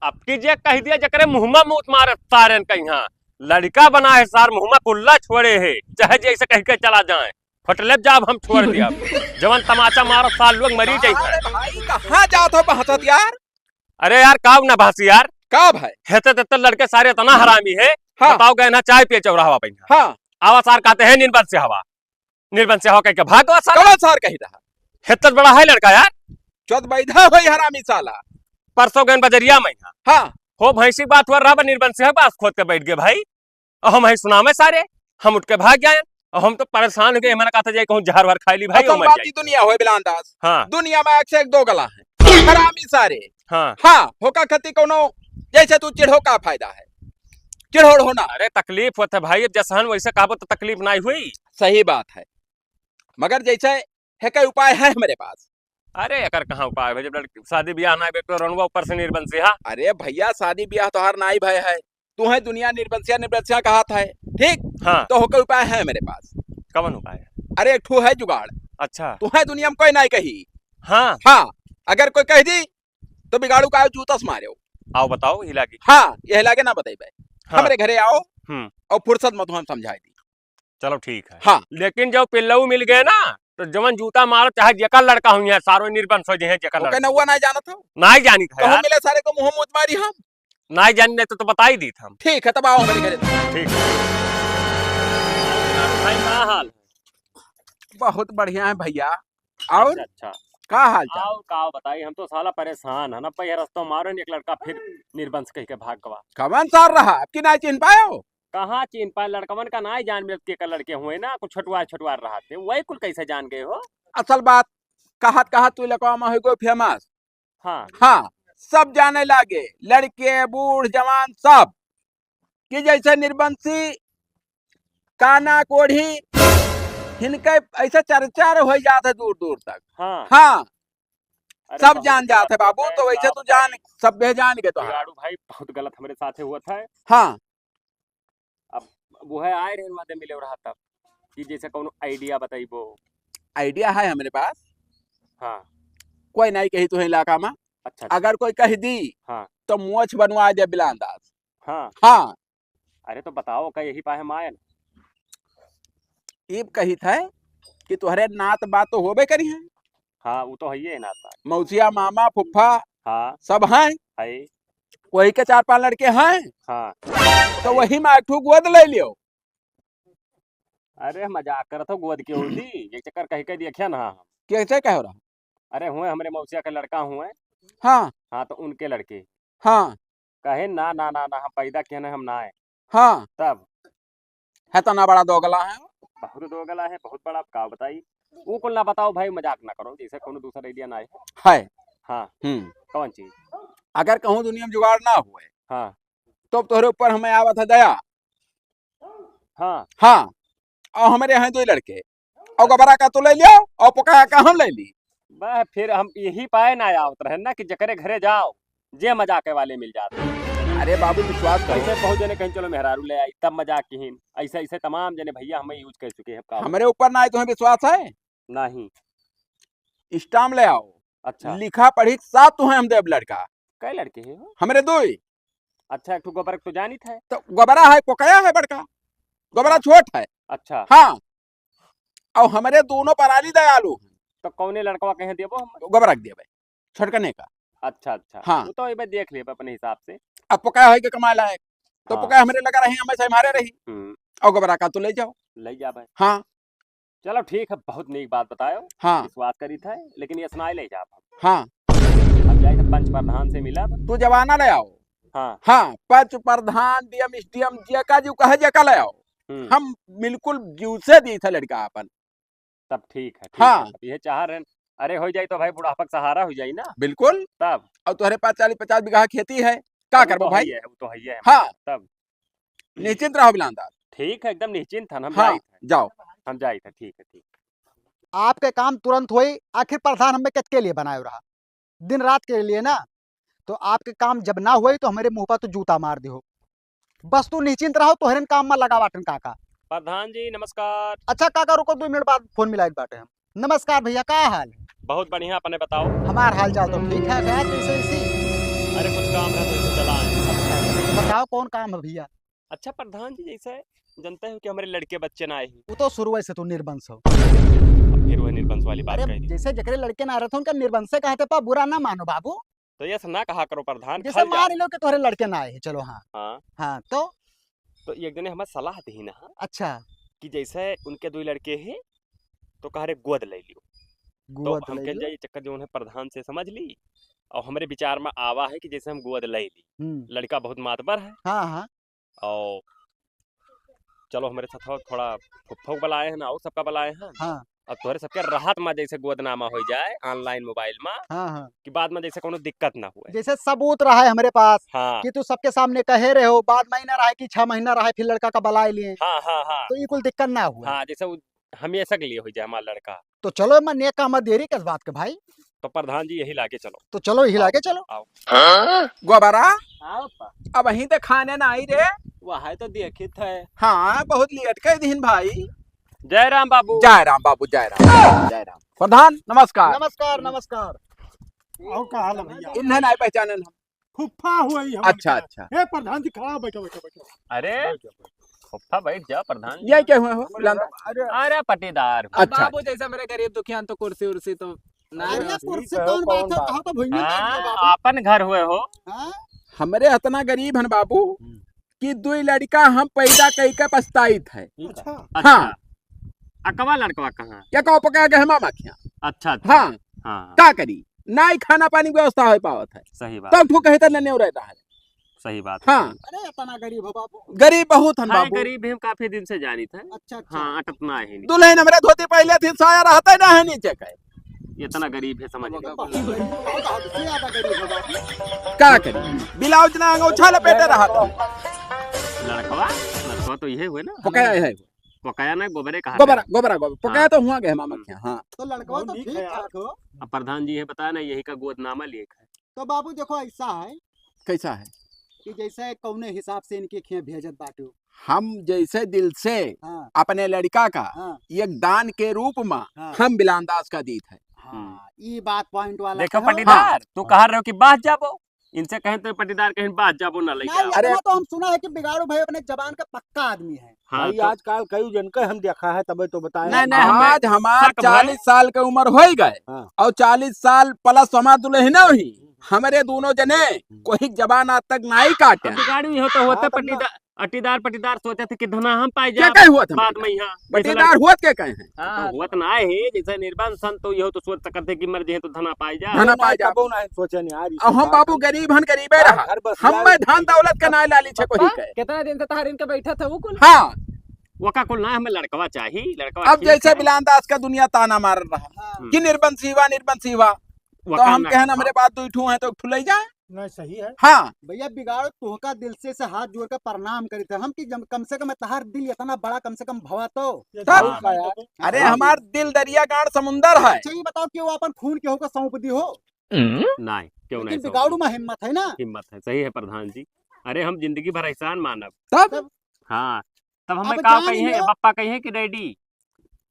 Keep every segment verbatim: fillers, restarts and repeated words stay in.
अब की जे कहि दिया, जकरे मुँह मा मूत मारे सारेन कहिया। लड़िका बना है सार, मुँह मा कुल्ला छोड़े है, चाहे जैसे कहि के चला जाए। फटले जाब हम छोड़ दिया। जवन तमाचा मारत सार लोग मरी जाई। अरे भाई, कहाँ जात हो बहसत यार? अरे यार, काव ना बहसी यार। का भाई? हेते तेते लड़के सारे इतना हरामी है। हाँ। बताओ, गए ना चाय पिए चौराहा पे। हाँ। आवा सार कहते हैं निर्बंस हवा। निर्बंस हवा कह के भाग गवा साला। कवन सार कही रहा? हेतत बड़ा है लड़का यार। चौथ बैधा होई हरामी साला। परसों गए बजरिया में। हाँ। हो भैंसी बात हुआ रहा, निर्बंस है बास खोद के बैठ गए भाई। और हम है सुनामे सारे, हम उठ के भाग जाए। और हम तो परेशान हो गए, मैंने कहा था जाए कहूँ जहर वहर खाई ली भाई, असल मर बात जाए। ई दुनिया होए बिलान दास। हाँ। दुनिया में एक से एक दोगला है, हरामी सारे। हाँ। हाँ, होका खती कोनो, जैसे तू चिढ़ो का फायदा है, चिढ़ोड़ होना। अरे तकलीफ होत है भाई, अब जैसे हम वैसे कहबो तो तकलीफ नाई हुई। सही बात है, मगर जैसे है कई उपाय है हमरे पास। अरे एकर कहाँ उपाय है, जब लड़की शादी ब्याह ना बेटो रनुआ ऊपर से निर्बंसी हा। अरे भैया, शादी ब्याह तोहार नाई भय है, तू है दुनिया निर्बंसिया निर्बंसिया कहत है, ठीक? हाँ। तो होकर उपाय है मेरे पास। कवन उपाय है? अरे एक ठो है जुगाड़। अच्छा। तू है दुनिया में कोई नाई कही। हाँ। हाँ, अगर कोई कह दी तो बिगाड़ू का जूता से मारे। आओ बताओ, हिला के। हाँ, यह लागे ना बताई भाई। हाँ। हमरे घरे आओ हम्म। और फुर्सत मत हम समझाई दी। चलो ठीक है। हाँ। लेकिन जब पिल्लऊ मिल गए ना, तो जवन जूता मारो, चाहे जेकर लड़का हुई है, सारो निर्बंस हो जाए, जेकर ओके लड़का। नौवा नहीं जानत हो? नहीं जानी था कहूँ यार। मिले सारे को मुँह मूत मारी हम। नहीं जानी नहीं तो, तो बता ही दी था हम। ठीक है, तब आओ हमारे घरे। ठीक है। भाई, का हाल है? बहुत बढ़िया है भैया। और अच्छा, अच्छा। का हाल चाल? और का बताई, हम तो साला परेशान है ना, पहिया रस्ता मारो, एक लड़का फिर निर्बंस कह के भाग गवा। कवन सार रहा, अब की नहीं चिन्ह पायो? कहाँ चिन्ह पाए, लड़कवन का नाई जान मिलत के का लड़के हुए ना, कुछ छोटुआर छोटुआर रहा थे, वही कुल कैसे जान गए हो? असल बात, कहत कहत तू लड़कवा में हो गयो famous। हाँ। हाँ, सब जाने लागे, लड़के, बूढ़, जवान, सब। कि जैसे निर्बंसी, काना, कोढ़ी, हिनके ऐसे चर्चा हो जात है दूर दूर तक। हाँ। हाँ। अरे सब बहुत जान जात है गलत बाबू, है, तो वैसे का तू जान, बताई? सब बे जान के तो है। बिगाड़ू भाई, बहुत गलत हमरे साथे हुआ था। हाँ। अब वो है आए रहे, वहाँ दे मिले रहा तब कि जैसे कौनो idea बताइबो। Idea है हमरे पास। हाँ। कोई नहीं कही तुहे इलाका में। अच्छा, अच्छा। अगर कोई कह दी, हाँ। तो मोछ बनवा दे बिलान दास। हाँ। हाँ। अरे तो बताओ, का यही पाए हम आए ना? ईब कहित है कि तोहरे नात बात तो होबे करी है। हाँ, वो तो है ही है नात बात। मौसिया, मामा, फुफ्फा, हाँ। सब हैं। है। वही के चार पांच लड़के हैं। हाँ। तो वही में एक ठो गोद ले लियो। अरे मजाक करत हो, गोद के होती, ये चक्कर कह के देखिया ना हम। कैसे कह रहा? अरे हुए हमरे मौसिया के लड़का हुए। हाँ। हाँ, तो उनके लड़के। हाँ। कहे, "ना, ना, ना, ना, हम पैदा किए ना, हम ना आए।" हाँ। तब? है तो ना बड़ा दोगला है। बहुत दोगला है, बहुत बड़ा, का बताई? वो कुल ना बताओ भाई, मजाक ना करो, जैसे कोनो दूसरा idea ना आए। है। हाँ। हम्म। कौन चीज? अगर कहूँ दुनिया में जुगाड़ ना हुए, हाँ। तो तोहरे ऊपर हमें आवत है दया। हाँ। हाँ, और हमरे यहाँ दो लड़के, और गबरा का तो ले लियो, और पकाया का हम ले ली। बस, फिर हम यही पाए ना आवत रहे ना कि जकरे घरे जाओ, जे मजाक वाले मिल जाते हैं। अरे बाबू, विश्वास करो। ऐसे बहुत जने कहीं, "चलो मेहरारू ले आई, तब मजाक किहिन।" ऐसे, ऐसे तमाम जने भैया हमें use कर चुके हैं, का हमरे ऊपर ना आए, तुम्हें विश्वास है? नहीं। Stamp ले आओ। अच्छा। लिखा पढ़ी साथ तुम्हें हम देब लड़का। कै लड़के हैं हो? हमरे दो ही। अच्छा, एक ठो गोबर तो जानित है। तो गोबरा है, कोकया है बड़का। गोबरा हाँ। छोट है। अच्छा। हाँ। और हमरे दोनों पराली दयालु हैं। तो कौने लड़कवा कहे देबो हम? गोबरा के देबे, छोटकने का। अच्छा, अच्छा। हाँ। वो तो एबे देख लेबे अपने हिसाब से। अब पका है के कमाए लायक, तो हाँ। पका हमरे लगा रही, हमें से मारे रही। हम्म। और गोबरा का तो ले जाओ। ले जा भाई। हाँ। चलो ठीक है, बहुत नीक बात बतायो। हाँ। विश्वास करीत है, लेकिन ये सुनाई ले जा। हाँ। अब जाए तो पंच प्रधान से मिलब। तू जवाना ले आओ। हाँ। हाँ, पंच प्रधान, DM, SDM, जेका जो कहे जेका ले आओ। हम्म। हम बिल्कुल जीव से दी था लड़का अपन। तब ठीक है, ठीक हाँ। है, तब ये चाह रहे हैं। अरे हो जाई तो भाई बुढ़ापा का सहारा हो जाई ना। बिल्कुल। तब? और तोहरे पास चालीस पचास बीघा खेती है, का अब वो करबो तो भाई? है ही है, वो तो है ही है। हाँ। तब? निश्चिंत रहो बिलान दास। ठीक है, एकदम निश्चिंत हन, हम हाँ, जाइत है। जाओ। हम जाइत है, ठीक है, ठीक। आपके काम तुरंत होई, आखिर प्रधान हमें कित के लिए बनायो रहा? दिन रात के लिए ना। तो आपके काम जब ना होई तो हमरे मुंह पर तो जूता मार दिहो। बस तू निश्चिंत रहो, तोहरे काम में लगा बाटन काका। प्रधान जी, नमस्कार। अच्छा काका, रुको, दो मिनट बाद फोन मिलाइत बाटे हम। नमस्कार भैया, का हाल है? बहुत बढ़िया, अपने बताओ। हमार हाल चाल तो ठीक है, है तो ऐसे ऐसी। अरे, कुछ काम रहा तो ऐसे बताओ कौन काम है भइया? अच्छा प्रधान जी, जैसे जनते हो कि हमरे लड़के बच्चे ना आए हैं। वो तो शुरुए से तू निर्बंस हो। अब फिर वह निर्बंस वाली बात अरे, कह दी। जैसे जेकरे लड़के ना रहत हो, उनका निर्बंस से कहते पा, बुरा ना मानो बाबू। तो ऐसा ना कहा करो प्रधान, जैसे खल जाओ। मान लो कि तोहरे लड़के ना आए हैं, चलो हाँ। हाँ। हाँ, तो? तो एक जने हमें सलाह दी ना। अच्छा। कि जैसे उनके दो लड़के हैं, तो कह रहे गोद ले लियो। तो गोद हम ले कह लियो। जाए चक्कर जो उन्हें प्रधान से समझ ली, और हमरे विचार में आवा है कि जैसे हम गोद ले ली। हम्म। लड़का बहुत मातबर है। हाँ, हाँ। और चलो हमरे साथ थोड़ा फुफ्फा को बुलाए हैं ना, और सबका बुलाए हैं। हाँ। अब तोहरे सबके राहत में जैसे गोदनामा हो जाए online mobile में, हाँ, हाँ। कि बाद में जैसे कोनो दिक्कत ना हुए। जैसे सबूत रहा है हमरे पास हाँ। कि तू सबके सामने कहे रहे हो, बाद में ही ना रहा है कि छह महीना रहा है, फिर लड़का का बुलाए लिए। हाँ, हाँ, हाँ। तो ये कुल दिक्कत ना हुए। हाँ, जैसे उ-, हमेशा के लिए हो जाए हमारा लड़का। तो चलो, मैं नेक काम देरी किस बात के भाई? तो प्रधान जी यही लागे चलो। तो चलो, यही लागे चलो। आओ। हाँ? गोबरा? आओ पा। अब वहीं ते खाने ना आई रे। वह है तो देखित है। हाँ, बहुत लेट कर दीन भाई। जय राम बाबू। जय राम बाबू, जय राम, जय राम। प्रधान, नमस्कार। नमस्कार, नमस्कार। और का हाल है भैया? इन्हें नहीं पहचानन हम। फुफ्फा हुआ ही हम अच्छा, उनका। अच्छा। हे प्रधान जी, खड़ा बैठो, बैठो, बैठो। अरे, बैठ जाओ, बैठ जाओ। फुफ्फा बैठ जाओ, प्रधान जी। ये क्या हुआ हो? बुलांदा। अरे, अरे, पटीदार। अच्छा, बाबू अच्छा। जैसे मेरे गरीब दुखियान तो कुर्सी उर्सी तो ना अरे, रहा। कुर्सी ठीक है, कौन कौन बात है? बात? कहाँ तो भुइयां हाँ, बैठ गया बाबू? आपन घर हुए हो। हाँ? हमरे इतना गरीब हन बाबू हम्म। कि दुई लड़का हम पैदा कई के पछताइत है। ठीक है। अच्छा। अच्छा। हाँ। अकवा लड़कवा कहाँ? ये कहो पका के हम आखियाँ। अच्छा, अच्छा। हाँ। हाँ, हाँ। का करी? ना ही खाना पानी की व्यवस्था हो पावत है। सही बात। तब ठू कहे त नन्हे रह रहा है। सही बात है, हाँ। सही बात। अरे, इतना गरीब हो बाबू। गरीब बहुत हन हाँ, बाबू। गरीब हम काफी दिन से जानित है। अच्छा, अच्छा। हाँ, अटतना है नहीं। दुल्हन हमरे धोती पहले थी, साया रहता ही ना है नीचे का। इतना गरीब है, समझ लो। बहुत, बहुत, बहुत ज्यादा गरीब हो बाबू। का करी? ब्लाउज ना अंगोछा लपेटे रहता। लड़कवा, लड़कवा तो यही हुए ना। पकाया है। पकाया ना, गोबरे कहा गोबरा, गया। गोबरा, गोबरा। हाँ। पकाया तो हुआ गया मामा हम्म। के यहाँ, हाँ। तो लड़कवा तो ठीक ठाक हो। अब प्रधान जी है, पता नहीं यही का गोदनामा लिए है। तो बाबू देखो, ऐसा है। कैसा है? कि जैसे कौने हिसाब से इनके खिया भेजत बाटू। हम जैसे दिल से हाँ। अपने लड़का का हाँ। एक दान के रूप में हाँ। हम बिलान दास का दीत है। हाँ, हम्म। ई बात point वाला देखो कहो। पटीदार, हाँ। तू हाँ। कहा रहे हो कि बाहर जाबो, इनसे कहें तो पटीदार कहीं बाहर जाबो ना लेके नहीं, आओ। अरे इतना तो हम सुना है कि बिगाड़ू भाई अपने जबान का पक्का आदमी है। हाँ, भाई, तो आजकल कई जन के हम देखा है, तबे तो बताए। नहीं, नहीं, हमें आज हमार शक है। चालीस साल के उम्र हो गए हाँ। और चालीस साल plus हमार दुल्हन हुई, हमरे दोनों जने हम्म। कोई जबान आज तक नहीं काटे। अब बिगाड़ू हो तो होते हाँ, तब ना। पटीदार, अटीदार पटीदार सोचे थे कि धना हम पाई क्या जाब कहे हुआ था बाद मतलब? में यहाँ। पटीदार जैसे हुआ क्या कहे हैं? हाँ, तो हुआ तो ना है, जैसे निर्वाण संत तो यहो तो सोच सकत थे कि मर जे तो धना पाई जा। धना अरे पाई नहीं, जा। कबो नहीं सोचे नहीं, आ रही अब हम बात बाबू है। गरीब हन, गरीबे हाँ, रहा। घर बस हम यार। मैं धन दौलत के नाय लाली छे कोई पापा, के। कितना दिन से तहार इनके बैठा था वो कुल? हाँ। वो का कुल ना, हमें लड़कवा चाही, लड़कवा अब ठीक जैसे है। बिलान दास का दुनिया ताना मार रहा हाँ। हम्म। कि निर्बंस हुआ, निर्बंस हुआ, वो तो का हम ना कहन करवा। हमरे बात दो ठू है तो एक ठू ले जाए। नहीं, सही है। हाँ। भैया बिगाड़ तोहका दिल से, से हाथ जोड़ के प्रणाम करी थे हम कि जब कम से कम तहार दिल इतना बड़ा कम से कम भवा तो। ये तब? बहुत बड़ा है। अरे हाँ। हमार दिल दरिया गाड़ समुंदर है। अच्छा ये बताओ कि वो अपन खून केहू का सौंप दी हो? नहीं, क्यों लेकिन नहीं सौंप बिगाड़ू दी? में हिम्मत है ना? हिम्मत है, सही है प्रधान जी। अरे हम जिंदगी भर एहसान मानब। तब? तब? हाँ, तब हमें अब का जान कही है, लियो। बप्पा कही है कि डैडी?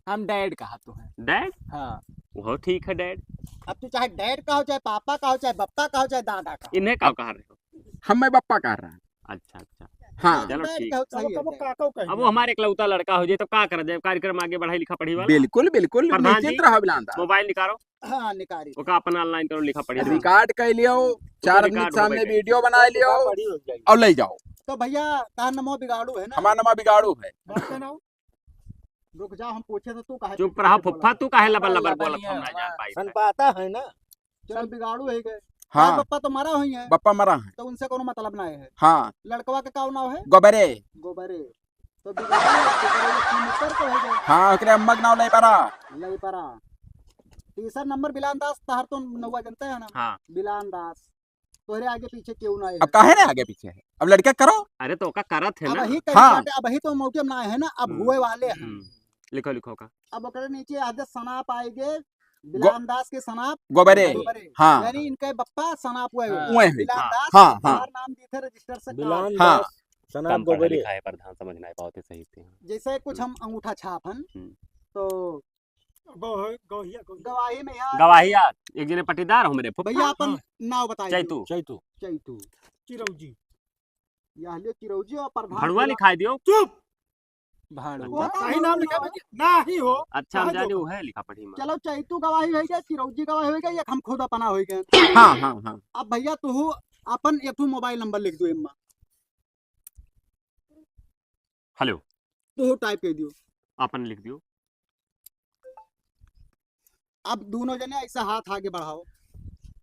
हम डैड कहा तो है। डैड? हाँ। वो ठीक है डैड। अब तू चाहे डैड कहो, चाहे पापा कहो, चाहे बप्पा कहो, चाहे दादा कहो। इन्हें का अब कहा रहे हो? हम मैं बप्पा कह रहा है। अच्छा, अच्छा। हाँ। चलो डैड ठीक। कहो, सही अब है, कबो डैड। काका कहेंगे। अब वो हमारे इकलौता लड़का हो जाए तो का करा जाए? कार्यक्रम आगे बढ़ाई लिखा पढ़ी वाला। बिल्कुल, बिल्कुल, प्रधान निश्चित जी, रहो बिलान दास। मोबाइल निकालो। हाँ, निकारी। ओका अपन online करो, लिखा पढ़ी। रिकॉर्ड कर लियो, ओका चार आदमी रिकॉर्ड के सामने होबे करी। वीडियो बनाए लियो बड़ी हो जाएगी। और ले जाओ। तो भैया, तार नमो बिगाड़ू है ना? हमार नमा बिगाड़ू है। बात है ना? रुक जा, हम पूछे तो तू काहे चुप रहा फुफ्फा, तू काहे लबर लबर बोलत, हम ना जान पाई। सन पाता है ना? चलो, बिगाड़ू है गए। हाँ। बप्पा तो मरा हुई है। बप्पा मरा है। तो उनसे कोनो मतलब ना है। हाँ। लड़कवा का का नाव है? गोबरे। गोबरे। तो बिगाड़ू, गोबरे ये तीन ऊपर के हो गए। हाँ, ओकरे अम्मा के नाव लई परा। लई परा। तीसर नंबर बिलान दास, तहार तो नौवा जनते है ना? हाँ। बिलान दास। तोहरे आगे पीछे क्यों ना है? अब काहे रे आगे पीछे है? अब लड़का करो। अरे तो ओका करत है अब ना। ही करी हाँ। बाटे, अब ही तो मौके में ना है ना, अब हम्म। हुए वाले हैं। हम्म। लिखो, लिखो का। अब ओकरे नीचे आगे सनाप आएगे, गो-, बिलान दास के सनाप, गोबरे। गोबरे। हाँ। यानी इनके बप्पा सनाप हुए हुए। हाँ। हुए हैं। बिलान हाँ, दास हाँ, हाँ। बाहर नाम दी थे रजिस्टर से बिलान काम। हाँ। दास सनाप कम पढ़ा गोबरे। लिखा है प्रधान, समझ ना पावत है सही से। जैसे कुछ हम अंगूठा छाप हन, हम्म। तो गवाही, गवाही, गवाही। गवाही में यहाँ गवाही यार, एक जने पटीदार हमरे फुफ्फा। भैया, अपन हाँ। नाव बताइए। चैतू। चैतू। चैतू। चिरौजी। यह लियो चिरौजी और प्रधान भड़ुआ जी। लिखाई दियो। चुप। भड़ुआ। वो सही नाम लिखा है कि ना ही हो। अच्छा, हम कहाँ जाने जो वो है लिखा पढ़ी में। चलो, चैतू गवाही होइगा, चिरौजी गवाही होइगा, ये हम खुद अपना होइगा। हाँ, हाँ, हाँ। अब भैया, तू अपन एक ठो मोबाइल नंबर लिख दो एम्मा। हेलो। तू टाइप कर दियो। अपन लिख दियो। अब दोनों जने ऐसा हाथ आगे बढ़ाओ,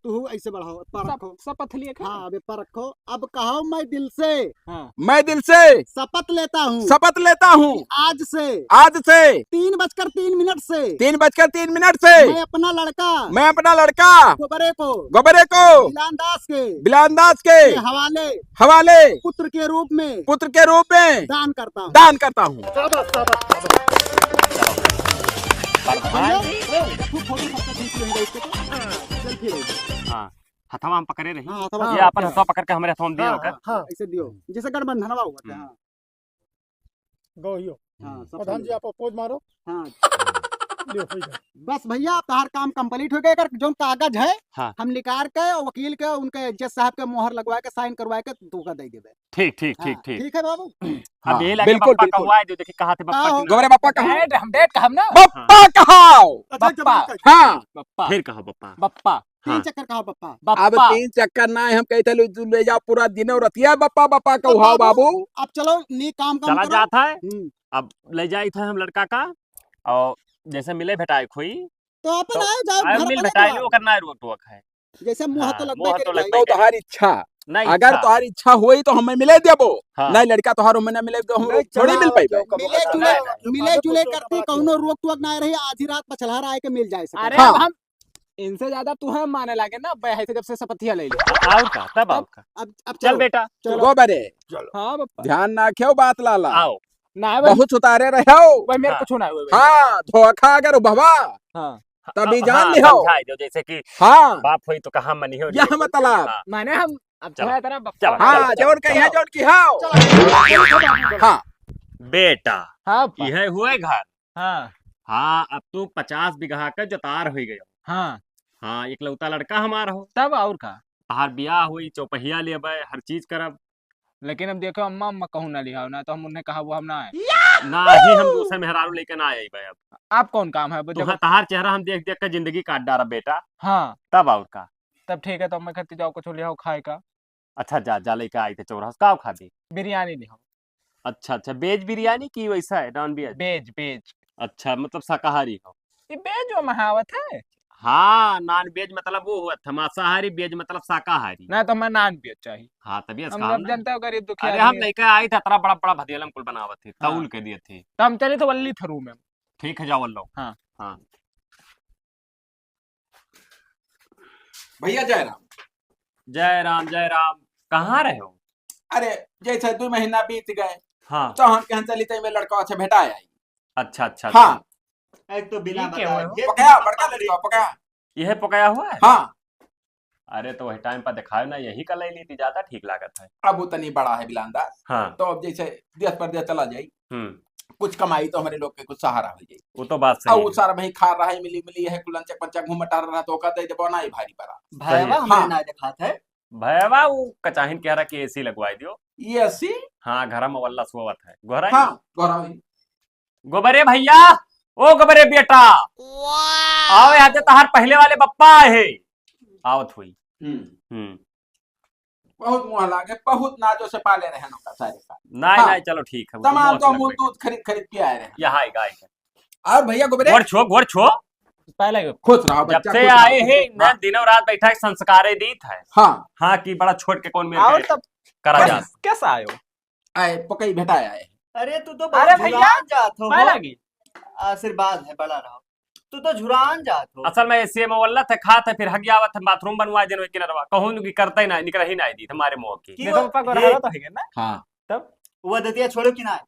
तू ऐसे बढ़ाओ, पर सब, रखो। सब पथलिए के। हाँ, अब पर रखो। अब कहो, मैं दिल से हाँ। मैं दिल से शपथ लेता हूँ शपथ लेता हूँ कि आज से आज से तीन बजकर तीन मिनट से तीन बजकर तीन मिनट से मैं अपना लड़का मैं अपना लड़का गोबरे को गोबरे को बिलान दास के बिलान दास के के हवाले हवाले पुत्र के रूप में पुत्र के रूप में दान करता हूँ। दान करता हूँ। शाबाश, शाबाश, शाबाश। भैया, ए, तू फोटो सबसे खींच लेंगे इसके तो। सेल्फी लेंगे। हाँ, हथवा हम पकड़े रही। हाँ, हथवा ये पकड़ अपन के। हथवा पकड़ के हमरे हथवा में दिए हाँ, होकर। हाँ, हाँ। ऐसे दियो, जैसे गठबंधनवा हुआ था, हम्म। हाँ। गो यो। हाँ, सब प्रधान सही जी, है। आप पोज मारो। हाँ। लियो, हो गया। बस भैया, तोहार काम complete हो गया। अगर जौन कागज है, हाँ। हम निकाल के वकील के, उनके जज साहब के मोहर लगवा के, साइन करवा के तोका दे देबे। ठीक, ठीक, हाँ, ठीक, ठीक। ठीक है बाबू। अब हाँ, यही लगे बिल्कुल, बप्पा बिल्कुल। कहवाए दो, देखी कहाँ थे का बप्पा हो? के नाम। गोबरे बप्पा कहाँ? डेट, हम डेट कहब ना। बप्पा हाँ। कहाँ? अच्छा, बप्पा। जब हाँ। बप्पा। फिर कहो बप्पा। बप्पा। तीन हाँ। चक्कर कहा बप्पा। अब बप्पा। तीन चक्कर ना, हम कहते ले, ले जाओ पूरा दिन और रतिया बप्पा, बप्पा कहू, हाँ बाबू। बाबू। अब चलो, नी काम, काम चला करो। जात है। हम्म। अब ले जाइत है हम लड़का का, और जैसे मिले भेटाए खोई, तो अपन तो आए जाओ, आए घर मिल अपने भेटाए को। नी, ओकर ना रोक टोक है। जैसे मुँह हाँ, तो लगबे मुँह करे तो भाई। लगबे तो करे। तोहार इच्छा, नहीं अगर इच्छा। तोहार इच्छा होई तो हमें मिले देबो, हाँ। नहीं लड़का तोहार हमें ना मिले तो हम नहीं, थोड़ी चला मिल आओ, पाइबे। जाओ, कब मिले बताओ। जुले, नहीं, नहीं, मिले नहीं, जुले नहीं, करती नहीं, कौनो रोक टोक ना रही, आधी रात पछलहर आए के मिल जाए सके। अरे हाँ। अब हम इनसे ज्यादा तू है माने लागे ना, बे है जब से सपथिया ले ले। और का, तब तब और का। अब, अब चल चलो, बेटा। चलो। गोबरे। हाँ बप्पा। ध्यान ना खेओ बात लाला। आओ। ना है भाई। बहुत सुतारे रहे हो। भाई मेरे हाँ। कुछ ना हुआ भाई। हाँ, धोखा अगर उभवा। हाँ। तभी हाँ, जान हाँ, लिहो। समझाई दो, जैसे कि हाँ। बाप होई तो कहाँ मनी हो, यह लेकिन मतलब। हाँ। माने हम अब चलो। थोड़ा इतना बप्पा चलो, हाँ, चलो, जोर के चलो। है, जोर की हाँ। चलो। हाँ। बेटा, हाँ, बप्पा। यह हुए घर। हाँ। हाँ, अब तू पचास बीघा का जोतार होई गयो। हाँ। हाँ, इकलौता लड़का हमार हो। तब और का? तहार बियाह होई, चौपहिया लेबे, हर चीज करब। लेकिन अब देखो अम्मा, अम्मा कहूँ ना लिहाओ ना, तो हम उन्हें कहा वो हम ना आए। ना ही हम दूसरे मेहरारू लेके ना आइबे अब। आप कौन काम है, अब तू देखो। हाँ, तहार चेहरा हम देख देख के जिंदगी काट डारब बेटा। हाँ। तब और का? तब ठीक है, तो अम्मा कहती जाओ कुछ लिहाओ खाए का। अच्छा, जा, जा लेके आई थे चौराहा से। का खाबी? बिरयानी लिहाओ। अच्छा, अच्छा, veg बिरयानी की वैसा है, non veg? Veg, veg। अच्छा, मतलब शाकाहारी हो? ये veg वो महावत है। हाँ, non veg मतलब वो हुआ था, मांसाहारी, veg मतलब शाकाहारी। ना, तो हमें non veg चाहिए। हाँ, तभी हम कहा सब ना। जनता हो, गरीब दुखिया अरे, हम आदमी। लेके आई था, इतना बड़ा बड़ा भदियलम कुल बनावत थे, हाँ। तौल के दिए थे। तो हम चले थे वल्ली थरू में। ठीक है, जाओ लो। हाँ। हाँ। भैया जय राम। जय राम, जय राम। कहाँ रहे हो? अरे, जैसे दो महीना बीत गए, हाँ। तो हम कहन चली तई में लड़का अच्छा भेटा आई। अच्छा, अच्छा, हाँ। अच्छा। एक तो बिना ये क्या बताए, हुआ? ये पकाया, बिना बड़का बताए। लड़का पकाया। यह पकाया हुआ है? हाँ। अरे, तो वही time पर दिखाओ ना, यही का ले ली थी, ज्यादा ठीक लागत है। अब वो तनी बड़ा है बिलांदा, हाँ। तो अब जैसे देश परदेश चला जाई, हम्म। कुछ कमाई तो हमरे लोग के कुछ सहारा हो जाई। वो तो बात सही अब है। वो सारा भाई खा रहा है, मिली मिली है, कुल अंचक पंचक घूम टहर रहा, तो ओका दे देबो ना, ये भारी पड़ा। भैया, सही है। हमरे हाँ। ना दिखात है। भैया, वो कचाहिन कह रहा कि AC लगवाई दियो। AC? हाँ, घर में वल्ला सोवत है। गोहरा ही? हाँ, गोहरा ही। गोबरे भैया, ओ गोबरे बेटा, वाह! आओ, यहाँ से तहार पहले वाले बप्पा आए हैं। आवत हुई। हम्म। हम्म। बहुत मुँह लागे, बहुत नाजो से पाले रहे हैं ओका सारे का। नहीं, हाँ। नहीं, चलो ठीक है, वो तो तमाम बहुत तो अलग अमूल बैठे। दूध खरीद, खरीद के आए रहे हैं। यहाँ आएगा, आएगा। और भैया गोबरे? गोड़ छो, गोड़ छो। पहले खुश रहो, जब बच्चा से खुश रहो, आए हैं, खुश रहो। ना हाँ। दिनों रात बैठा है, संस्कारे दीत है। हाँ। हाँ, कि बड़ा छोट के कौन मेर और कहे तब करा कैस-, जात। कैसा आयो? आए, पकई भेटाया है। अरे, तू तो अरे बहुत भैया, झुरान जात हो, पाए हो। लागी। आशीर्वाद है, बड़ा रहो। तू तो झुरान जात हो। असल में AC में वल्लत है, खात है, फिर हग आवत है, bathroom बनवा जन वही किनरवा। कहूँ कि करते ना, निकल ही ना दी, हमारे मुँह की। कि देखो वो, पप्पा, गोरा हे। हालत हो गया ना? हाँ। तब? वो दतिया छोड़ो कि ना?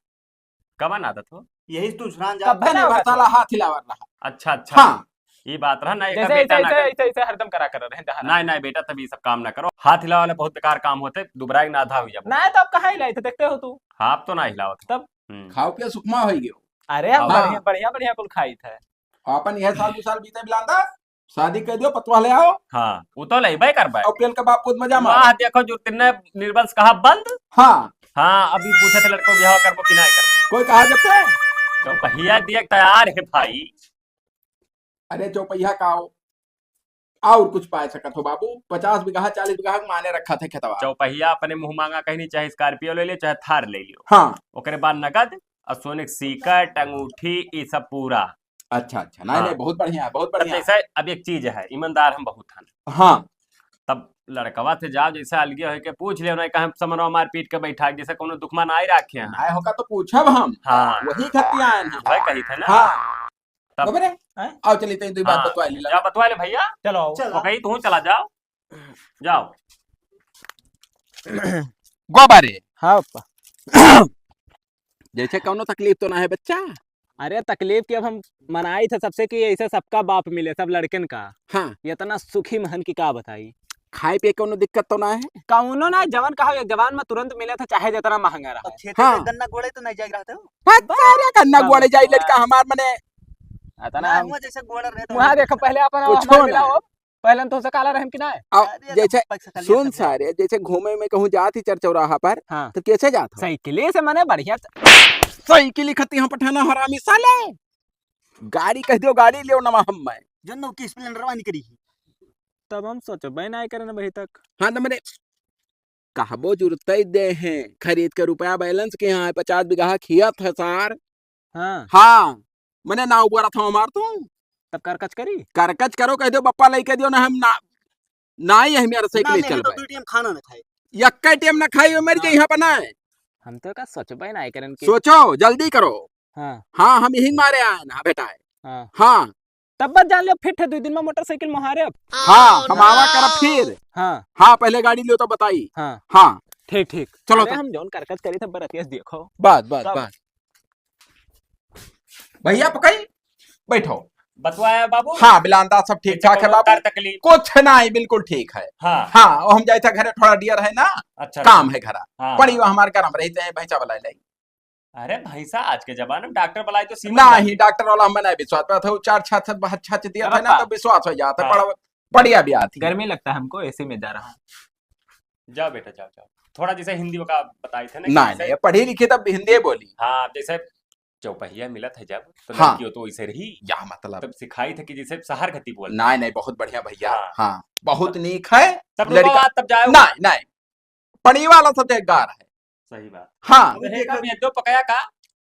कवन आदत हो? यही तू झुरान जात कब हो। ना साला हाथ हिलावर रहा। अच्छा, अच्छा। हाँ। ये बात रहा ना, एक जैसे, बेटा ऐसे, ना ऐसे, कर। ऐसे, ऐसे हरदम करा कर रहे हैं, जहाँ नहीं, नहीं बेटा, तभी सब काम ना करो। हाथ हिलावा वाले बहुत बेकार काम होते, दुबराए ना आधा हो जाबो। नहीं, तो अब कहाँ हिलाई थे, देखते हो तू। हाँ, अब तो ना हिलावत। तब? हम्म। खाओ पियो सुखमा होई गयो। अरे, हम आओ। बढ़िया, हाँ। बढ़िया, बढ़िया कुल खाई थे। अपन यह साल दो साल बीते बिलांदा, शादी कर दियो, पतवा ले आओ। हाँ, वो तो लेबे करबे। और पेल के बाप पूत मजा मारो। वाह, देखो जो तिन्ने निर्बंस कहा बंद। हाँ। हाँ, अभी पूछे थे लड़को बियाह करबो कि नाहीं करबो। कोई कहा जब से? चौपहिया दिए तैयार है भाई। अरे चौपहिया का हो? और कुछ पाए सकत हो बाबू? पचास बीघा, चालीस बीघा के माने रखा थे खेतवा। चौपहिया अपने मुँह माँगा कहीं नहीं, चाहे Scorpio ले लियो, चाहे Thar ले लियो। हाँ। ओकरे बाद नगद और सोने के सिक्कट, अंगूठी, ई सब पूरा। अच्छा, अच्छा। नहीं, हाँ। नहीं, बहुत बढ़िया, बहुत तब बढ़िया। जैसे अब एक चीज है, ईमानदार हम बहुत हन। हाँ। तब लड़कवा से जाओ, जैसे अलगे होके पूछ लियो ना, कहाँ समनवा मार पीट के बैठा, जैसे कोनो दुखमा ना आई रखे हैं। ना होगा तो पूछब हम। हाँ। वही खातिर आए हैं। वही कही थे ना। हाँ। तब खबर है? हैं? आओ चलिए, तनी दो बात हाँ, बतवा ली। जा बतवा ले भैया। चलो आओ। चलो। ओके, तू चला जाओ। जाओ। गोबरे। हाँ, पप्पा। जैसे कौनो तकलीफ तो ना है, बच्चा? अरे, तकलीफ की अब हम मनाई थे सबसे कि ऐसे सबका बाप मिले, सब लड़कन का। हाँ। इतना सुखी महन की का बताई। खाए पिए कौनो दिक्कत तो ना है? कौनो ना, जवन कहा एक जवान में तुरंत मिले थे, चाहे जितना महंगा रहा। अब खेते हाँ। से गन्ना गोड़े तो नहीं जाए रहते हो? हाँ, सारे गन्ना हाँ, गोड़े जाई हाँ। लड़का हमार मने। इतना ना, हम हुआ जैसे गोड़ा रहे तो वहाँ देखो, पहले अपन कुछ हमार हो मिला ना। हो, पहले हम तुमसे काला रहम कि ना? अब अरे, जैसे, पैसा खा लिया सुन सब। सारे, जैसे घूमे में कहूँ जात ही चर चौराहा पर, हाँ। तो कैसे जात हो? साइकिले से मने बढ़िया से। साइकिल खती हम पठाना हरामी साले। गाड़ी कह दियो, गाड़ी लियो नवा हम मैं। जन्नो की Splendor वानी करी। तब हम सोचबे ना करे ना अभी तक। हाँ, तो मने कहबो जुरतै दे हैं, खरीद के रुपया balance के यहाँ है, पचास बीघा खियत है सार। हाँ। हाँ, मने नाव बोरा था हमार तू। तब करकच करी? करकच करो, कह दो बप्पा लेके दियो ना, हम ना, ना ही हम यार ना साइकिल ले चल तो पाए। दो time खाना ना खाए। यक्का time ना खाई, मर जाए हाँ। यहाँ पर ना। हम तो का सोचबे ना करन के। सोचो, जल्दी करो। हाँ। हाँ, हम यही मारे आए ना बेटा है। हाँ। हाँ। तब बस जान लियो, फिट है, दो दिन में मोटरसाइकिल मोहारे अब। हाँ, हम आवा करब फिर। हाँ। हाँ, पहले गाड़ी लियो तो बताई। हाँ। हाँ। ठीक, ठीक। चलो अरे, तो। हम जौन करकत करी थे, बरतिया से देखो। बस, बस, तब। बस। भैया, पकई, बैठो। बतवाया बाबू? हाँ, बिलांदा सब ठीक कैसे ठाक है कौनो बाबू। तार तकलीफ? कुछ नहीं, बिल्कुल ठीक है। हाँ। हाँ, वो हम जाए थे घरे, थोड़ा dear है ना, अच्छा, काम अच्छा। है घरा। हाँ, पड़ी हाँ। वो हमारे घर में रहते हैं, भैंसा वाला ले। अरे भैंसा, आज के जमाने में डॉक्टर बुलाए तो सीमन नहीं, जाए। डॉक्टर वाला हम नहीं विश्वास पात है, वो चार छाछ, छाछ दिया था ना, हाँ। तब विश्वास हो जाता है, हाँ। बड़ा बढ़िया भी आती है। गर्मी लगता है हमको, AC में जा रहा हूँ। जाओ बेटा, जाओ, जाओ। थोड़ा जैसे हिंदी का बताई थे ना कि नहीं, जैसे नहीं, पढ़ी लिखी तब हिंदी बोली। हाँ, जैसे चौपहिया मिलत है जब, तो हाँ। लड़कियों तो वैसे रही। या मतलब? तब सिखाई थे कि जैसे शहर खती बोल। नहीं, नहीं, बहुत बढ़िया भैया। हाँ। हाँ, बहुत तब, नीक है। तब लड़का रुको, तब जाओ। नहीं, नहीं, पढ़ी वाला सब जगह गार है। सही बात। हाँ। अब है का, एक दो पकाया का?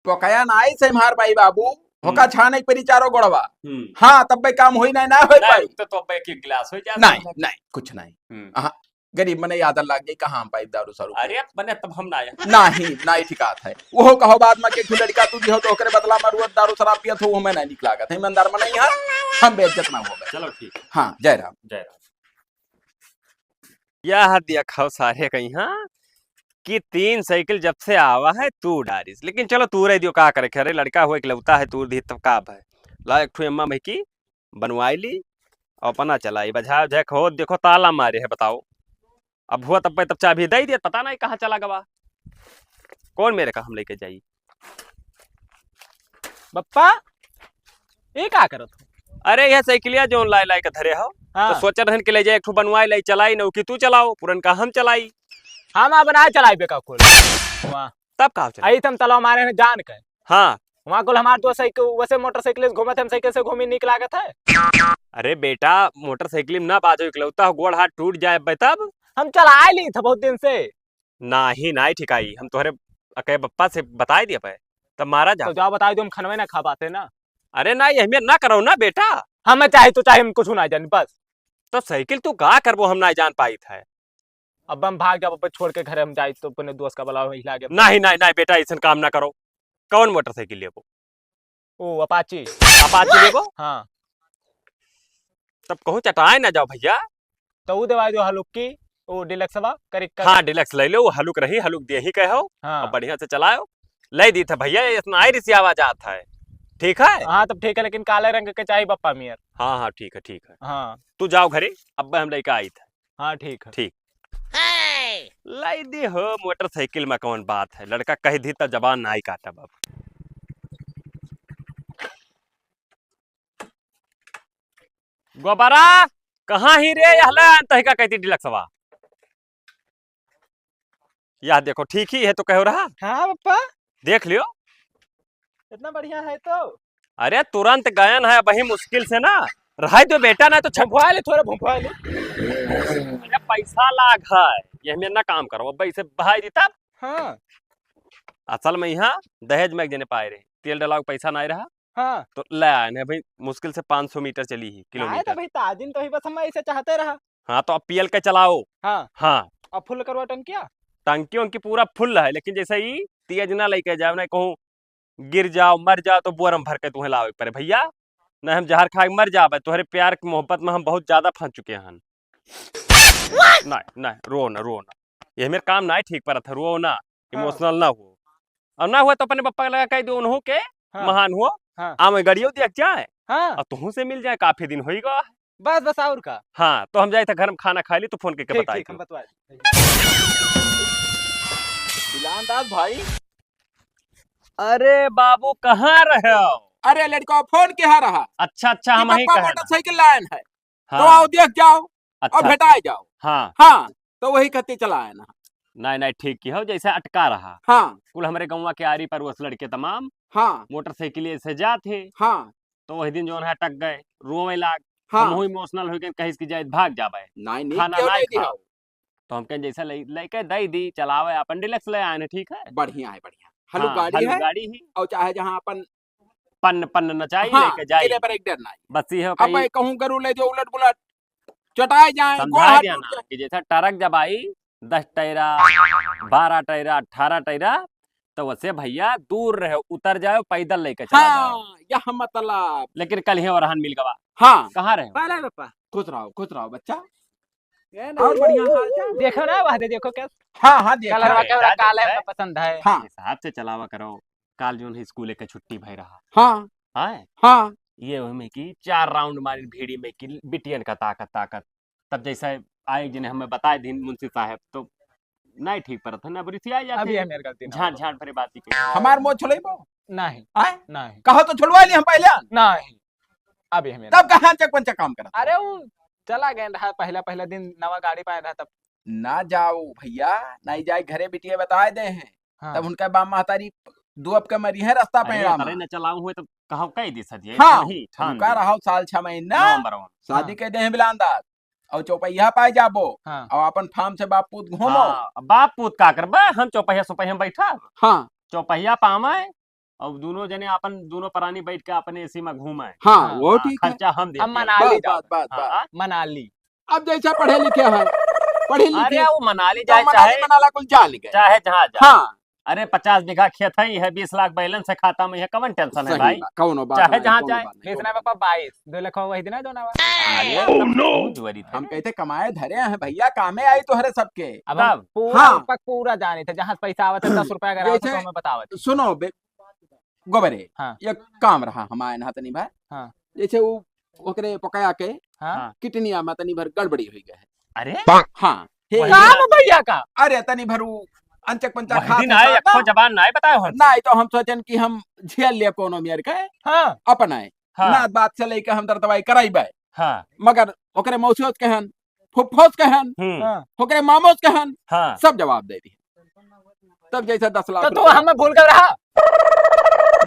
पकाया ना आई से हमार भाई बाबू, होका हम्म। छाने परी चारों गोड़वा। हम्म। हाँ, तब भाई काम होई नहीं, ना होई नहीं, भाई। तो, तो अब एक, एक गिलास हो जाता नहीं, है। नहीं, कुछ नहीं। हम्म। हाँ, गरीब मने याद लाग गई, कहाँ हम पाइब दारू सारू? अरे, मने तब हम ना आए। नहीं, नहीं ठिकात है। वो कहो बाद में कि तू लड़का तू दिहो तो ओकरे बदला में रुअत दारू शराब पियत हो, वो हमें नहीं निक लागत है। ईमानदार मने यहाँ हम बेइज्जत ना हो गए। चलो ठीक है। हाँ, जय राम। जय राम। यह देखो सारे कहीं हाँ कि तीन साइकिल जब से आवा है तू डारिस, लेकिन चलो तू रह दियो, का करे, अरे लड़का हो इकलौता है, तू दी तब का है। ला एक ठो अम्मा भाई की बनवाई ली और अपना चलाई, बजा बजा के हो, देखो ताला मारे है, बताओ। अब हुआ तब पे तब चाबी दे दिया, पता नहीं कहाँ चला गवा, कौन मेरे का हम लेके जाई। बप्पा, ये का करत हो? अरे, यह साइकिलिया जौन लाए, लाए के धरे हो, हाँ। तो सोचत रहन के ले जाए, एक ठो बनवाए लाई, चलाई, नौकी तू चलाओ, पुरनका हम चलाई। हम अब ना चलाइबे का कुल। वाह। तब का चलाई? आई तुम तलाव मारे हैं जान के। हाँ। वहाँ कुल हमार दो साइकिल, वैसे मोटरसाइकिल से घूमत, हम साइकिल से घूमी नीक लागत है। अरे बेटा, मोटरसाइकिल में ना बाजो, इकलौता हो, गोड़ हाथ टूट जाए बे तब। हम चला ली था बहुत दिन से। नाही, नाही ठिकाई, हम तोहरे अके बप्पा से बताई दिया पे, तब मारा जा। तो जाओ बताई दो, हम खनवे ना खा पाते ना। अरे ना, ये हमें ना करो ना बेटा। हमें चाहे तो चाहे, हम कुछ ना जानी बस। तो साइकिल तू का करबो, हम ना जान पाई था। अब हम भाग जाब, अब छोड़ के घरे हम जाई तो अपने दोस्त का बुलाओ, हिला के। नाही, नाही, नाही बेटा, ऐसन काम ना करो। कौन मोटरसाइकिल लेबो? ओ, Apache। Apache लेबो? हाँ। तब कहूँ चटाए ना जाओ भैया। तो ऊ देवाई दो हलुक की, ओ, Deluxe वा, करी, करी। हाँ, Deluxe ले लो, वो हलुक रही, हलुक दे ही कहो, हाँ। अब बढ़िया से चलाओ। ले दी था भैया, इतना आई रिसी आवाज आत है। ठीक है? हाँ, तब ठीक है, लेकिन काले रंग के चाहिए बप्पा मियर। हाँ, हाँ, ठीक है, ठीक है। हाँ। तू जाओ घरे, अब हम लेके आई था। हाँ, ठीक है। ठीक। लाई दी हो मोटरसाइकिल में कौन बात है, लड़का कह दी तब जबान ना ही काटा बाबू। गोबरा, कहाँ ही रे, यहला अंतहिका कहती Deluxe वा। यह देखो, ठीक ही है तो कहो रहा। हाँ पप्पा। देख लियो। इतना बढ़िया है तो। अरे तुरंत गयन है, वही मुश्किल से ना। रहाई दो बेटा, ना तो छप- भुंफवा ले, थोड़ा भुंफवा ले। अरे पैसा लाग है, ये हमें ना काम करो, अब इसे बहाई दी तब। हाँ। असल में यहाँ दहेज में एक जने पाए रहे, तेल डलावे के पैसा ना रहा। हाँ। तो ले आए ने भाई, मुश्किल से पाँच सौ मीटर चली ही, काहे तो किलोमीटर। भाई, ताजिन तो ही बस हम ऐसे चाहते रहा। हाँ, तो अब पी एल के चलाओ। हाँ। हाँ। अब फुल करवा टंकिया? टंकी उनकी पूरा फुल है, लेकिन जैसे ही तेज ना लेके जाओ, ना कहूँ गिर जाओ, मर जाओ, तो बोरम भर के तुम्हें लावे के पड़े भैया। नहीं हम जहर खा के मर जाबे, तोहरे प्यार के मोहब्बत में हम बहुत ज्यादा फंस चुके हैं। नहीं, नहीं, रो ना, रो ना। ये मेरे काम नहीं ठीक परत है, रो ना, हाँ। इमोशनल ना हो। और ना हुआ तो अपने पप्पा के लगा कह दो, उन्हों के हाँ। महान हो, हाँ। आवे गड़ियो दिया जाए, हाँ। और तुहू से मिल जाए, काफी दिन होई गवा। बस, बस, और का? हाँ, तो हम जाए थे घर में खाना खा ली, तो फोन करके ठीक, बताई ठीक, हम तू। बतवा दी। बिलान दास भाई। अरे बाबू, कहाँ रहे हो? अरे लड़का, फोन किहा रहा अच्छा, अच्छा, कि हम ही पप्पा कहे ना। मोटरसाइकिल लायन है, हाँ। तो आओ देख जाओ, अच्छा, और भेटाए जाओ। हाँ। हाँ, तो वही कहते चला आए ना। नहीं, नहीं, ठीक की हो, जैसे अटका रहा। हाँ। कुल हमरे गौवा के आरी पड़ोस लड़के तमाम हाँ। मोटरसाइकिल से जात हे। हाँ। तो वही दिन जौन है अटक गए, रोवे लाग। हाँ। हमहू इमोशनल हो गए, कहिस कि जाए भाग जाबे। नहीं, नहीं, खाना क्यों नहीं नहीं खा। दिया? तो हम कहें जैसे ले, लेके दे दी, चलावे अपन डिलक्स ले आए हैं, ठीक है? बढ़िया है, बढ़िया। हलुक हाँ, गाड़ी हलुक है। गाड़ी ही। और चाहे जहाँ अपन पन्न, पन्न नचाई हाँ, लेके जाई। किले पर एक डर नहीं। बस ये हो अब कहीं मैं कहूँ गरु ले जो उलट पुलट चटाए जाए, गोड़ समझाए हाथ दिया टूट ना जाए। कि जैसे ट्रक जब आई, दस टैरा, बारह टैरा, अठारह टैरा, तो वैसे भैया दूर रहे, उतर जाओ, पैदल लेके चला जाओ। हाँ, यह मतलब। लेकिन कल ही और रहन मिल गवा। हाँ। कहाँ रहे? पहले पापा। खुश रहो, खुश रहो बच्चा। ये ना। और बढ़िया हाल चाल? देखो ना, वहाँ दे, देखो क्या हाँ, हाँ, देखा। कलरवा अरे, के वाला याद काला है। है, पसंद है। हाँ। हिसाब से चलावा करो। काल जोन है स्कूल के छुट्टी भई रहा। हाँ। हाँ? हाँ। ये ओमे की चार राउंड मारी भीड़ी में कि बिटियन का ताकत, ताकत। तब जैसे आए जिन्हें हमें बताए दिन मुंशी साहब, तो नहीं ठीक परत है ना, बुरी सी आ जाती अभी है। हमें गलती ना झांट, हो। झांट भरे बात ही कही। हमार मुंह छुलई बो? नहीं। आए? नहीं। कहो तो छुलवा ली हम पहले। नहीं। अभी हमें तब कहाँ चकपंचक काम करत? अरे वो चला गए रहा, पहला, पहला दिन नवा गाड़ी पाए रहा तब। ना जाओ भैया, नहीं जाए घरे बिटिया बताए दे हैं। हाँ। तब उनका बाप महतारी दुअप के मरी है रास्ता अरे, पे रामा। अरे न चलाऊ हुए तो कहा कह दी सदिये, हाँ, वही ठान उनका दी। रहो साल छह महीना, नवंबर वन। शादी हाँ। के दे हैं बिलान दास, और चौपहिया पाए जाबो, हाँ। और अपन फार्म से बाप पूत घूमो। हाँ, बाप पूत का करबे, हम चौपहिया सुपहिया में बैठा। हाँ। चौपहिया पावे, और दोनों जने अपन, दोनों प्राणी बैठ के अपने एसी में घूमे। हाँ, हाँ। वो हाँ, ठीक है। खर्चा हम देते हम हैं। मनाली बस, जाओ। बस, बस, हाँ, बस। हाँ। मनाली। अब जैसा पढ़े लिखे हैं, पढ़े लिखे, अरे, वो मनाली तो जाए मनाली चाहे, मनाला कुल जान गए। चाहे जहाँ जाए। हाँ। अरे, पचास बीघा खेत है, यह बीस लाख बैलेंस है खाता में, यह कवन टेंशन है सही भाई? बात, कौनो बात चाहे नहीं, जहाँ कौनो जाए। बात नहीं, बीस कौनो ना बात पापा, बाईस, दो लाख वही दिन है जो ना हुआ। अरे, Oh, तब no! तू जुआरी था। हम कहते कमाए धरे हैं भैया, कामे आई तोहरे सबके। अब हम तब? पूरा हाँ। रूपक पूरा जाने थे, जहाँ से पैसा आवत है, दस रुपया अगर आवत है, जैसे तो हमें बतावत। सुनो बे, गोबरे, हाँ। एक काम रहा हमारे यहाँ तनी भर। हाँ। जैसे वो ओकरे पकाया के हाँ। हाँ। किडनी आमा तनी भर गड़बड़ी हुई गए है। अरे? हाँ। हे, वही काम भैया का? अरे तनी भर वो अंचक पंचक वही खात दिन है, आए, साथ ना। एको जबान ना आए बताए हो। नहीं तो हम सोचन कि हम झेल ले कोनो मेर के। हाँ। अपन आए। हाँ। ना बात से लेके हम दर दवाई कराई बाए। हाँ। मगर ओकरे मौसियों के हन, फुफ्फोस के हन, हम्म। हाँ। ओकरे मामोस के हन, हाँ। सब जवाब दे दी। तब जैसे दस लाख तो तू रुपया। हमें भूल गए रहा?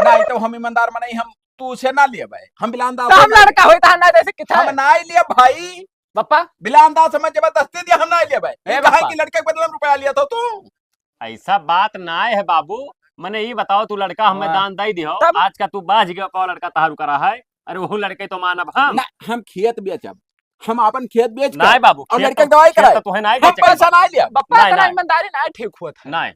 नहीं, तो हम ईमानदार मनई, हम तू से ना लिए भाई, हम बिलान दास तो हम से ना लड़का होई तो हम ना दे सके थे। हम ना लिए भाई। बप्पा। बिलान दास हमें जबरदस्ती दिया, हम ना लिए भाई। ए तू कहा बप्पा। कि लड़के के बदले में रुपया लिया था तू? ऐसा बात ना है बाबू, मने ई बताओ, तू लड़का हमें हाँ। दान दे दियो, तब? आज का तू बाज गयो, कौन लड़का तहारू करा है? अरे, वहू लड़के तो मानब हम। ना, हम खेत बेचब, हम आपन खेत बेच के नाय बाबू, और खेत लड़के तो, के दवाई खेत कराए। तो तोहे नाय हम बेचे के पैसा बा। नाय लिया। बप्पा, नाय, इतना नाय। ईमानदारी नाय ठीक हुआ था। नाय।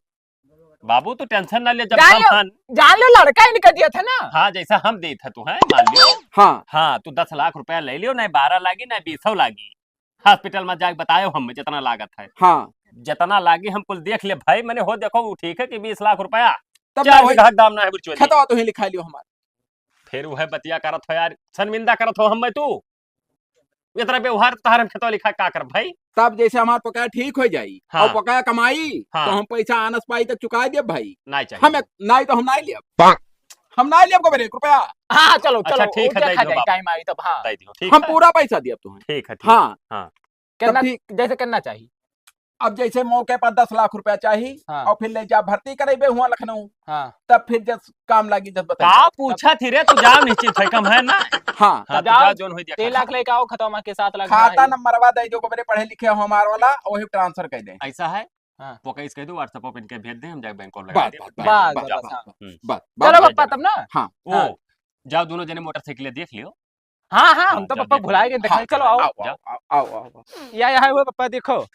बाबू, तू टेंशन ना ले, जब जान हम लो, हन। जान लो, लड़का इनका दिया था ना। हाँ, जैसा हम देत है तू, हैं, मान लियो। हाँ। हाँ, तू दस लाख रुपया ले लियो, नाय बारह लागी, नाय बीसो लागी। हॉस्पिटल में जाके बतायो हम जितना लागत है। हाँ। जितना लागी हम कुल देख ले भाई, मने हो देखो, वो ठीक है कि बीस लाख रुपया, तब चार ना होई। बीघा के दाम ना है बुढ़चोदी। खेतवा तो ही लिखा लियो हमार। फिर वह बतिया करत हो यार, शर्मिंदा करत हो हम मैं तू। इतना व्यवहार तो तहार हम खेतवा लिखा का कर भाई? तब जैसे हमार पकाया ठीक हो जाई हाँ। और पकाया कमाई, हाँ। तो हम पैसा आनस पाई तक चुका देब भाई। नहीं चाहिए। हम एक, नहीं तो हम नहीं लेब। हम नहीं लेब को मेरे रुपया। हाँ, चलो, अच्छा, चलो, ठीक वो है, क्या दे खा दो जाए, बाबू। टाइम आई तब, हाँ। दे दो, ठीक हम है। पूरा पैसा देब तुम्हें। ठीक है, ठीक। हाँ। हाँ। तब करना, ठीक। जैसे करना चाहिए। अब जैसे मौके पर दस लाख रुपया चाही हाँ। और फिर ले जा भर्ती करेबे हुआ लखनऊ, हाँ। तब फिर जस काम लागी, जस बताई। का पूछत ही रे, तू जाओ निश्चिंत है, कम है ना। हाँ। हाँ, तब तू जाओ, जा, जोन होई दिया तीन लाख लेके आओ, खतवा के सात लाख खाता बनाई। नंबरवा दे दो, गोबरे पढ़े लिखे हो हमार वाला, वही transfer कर दे। ऐसा है? हाँ। तो कहीं कह दो, WhatsApp पर इनके भेज दे, हम जाके bank call लगा बस, दे। बस, बस, बस, बस, बस, बस, हम्म। बस, चलो बस, बप्पा, बस। तब ना। हाँ। ओ, हाँ। जाओ दोनों जने मोटरसाइकिल देख लियो। हाँ, हाँ, हम हाँ, तो जाओ, पप्पा देख भुला लो। गए, देखा जाओ, चलो, आओ। जाओ, आओ, आओ, आओ, आओ। या, या, है वो पप्पा, देखो।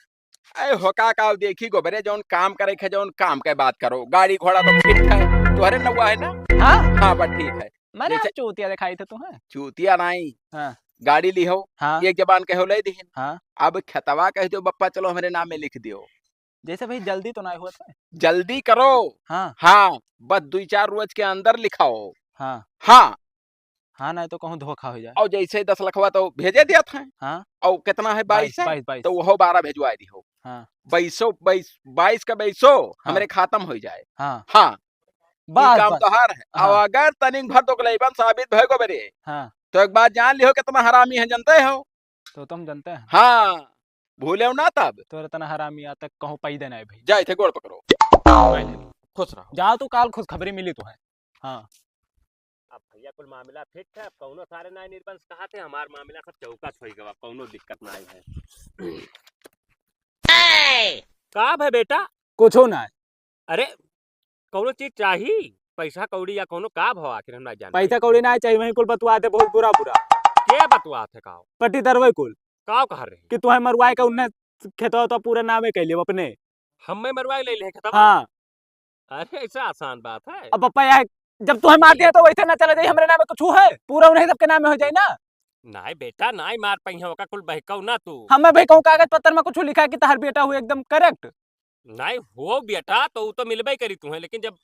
ए, हो का, का देखी गोबरे, जौन काम करे के, जौन काम के बात करो, गाड़ी घोड़ा तो ठीक है, तोहरे नौवा है ना? हाँ। हाँ, बस ठीक है। मैंने जैसे आप चूतिया दिखाई थे तुम्हें। चूतिया नहीं। हाँ। गाड़ी ली हो, हाँ। एक जबान कहो ले दीहिन। हाँ। अब खेतवा कह दो, "बप्पा, चलो हमरे नाम में लिख दियो।" जैसे भाई, जल्दी तो ना हुआ था। जल्दी करो। हाँ। हाँ, बस दुई चार रोज के अंदर लिखाओ। हाँ। हाँ। हाँ, नहीं तो कहूँ धोखा हो जाए। और जैसे दस लखवा तो भेजे दिया था। हाँ। और कितना है? बाईस, बाईस है? बाईस, बाईस। तो वो बारह भेजवा दी हो। हाँ। बाईसो, बाईस, बाईस का बाईसो हाँ। हमरे खत्म हो जाए। हाँ। हाँ। बस, ई काम बस। तोहार है। हाँ। और अगर तनिक भर दोगलैपन साबित भय गोबरे, हाँ। तो एक बात जान लिहो कितना हरामी है, जानते हो? तो तुम जानते हैं। हाँ, भूले हो ना तब। तोरे तना हरामी आज तक कहूँ पैदा नहीं भाई। जाए थे गोड़ पकड़ो। खुश रहो। जाओ तू, काल खुशखबरी मिली तुम्हें। हाँ। अब भैया कुल मामला फिट है, अब कौनो सारे नाय निर्बंस कहा थे, हमार मामला सब चौकस होई गवा, कौनो दिक्कत नाय है। का भय बेटा? कुछो ना। अरे, कौनो चीज चाही? पैसा कौड़ी या कौनो का भाव आखिर हम ना जानते। पैसा कौड़ी ना चाहिए, वहीं कुल बतवा दे बहुत बुरा बुरा। के बतवा थे का? पट्टीदार वही कुल। का कह रहे? कि तुहे मरवाए के उन्हें खेतवा तो पूरा नामे कैले अपने। हमें मरवाए ले ले खेतवा? हाँ। अरे, ऐसा आसान बात है? अब पापा यार, जब तुहे मार दिया तो वैसे ना चला जाई, हमरे नामे कुछ है, पूरा उन्हें सबके नामे हो जाई ना। नाय बेटा, नाय मार पइहे, ओका कुल बहकाऊ ना तू। हमें भाई कहूँ कागज पत्तर में कुछ लिखा है कि तहार बेटा हुए एकदम correct? नाय हो बेटा, तो उ तो मिलबे करी तुहे, लेकिन जब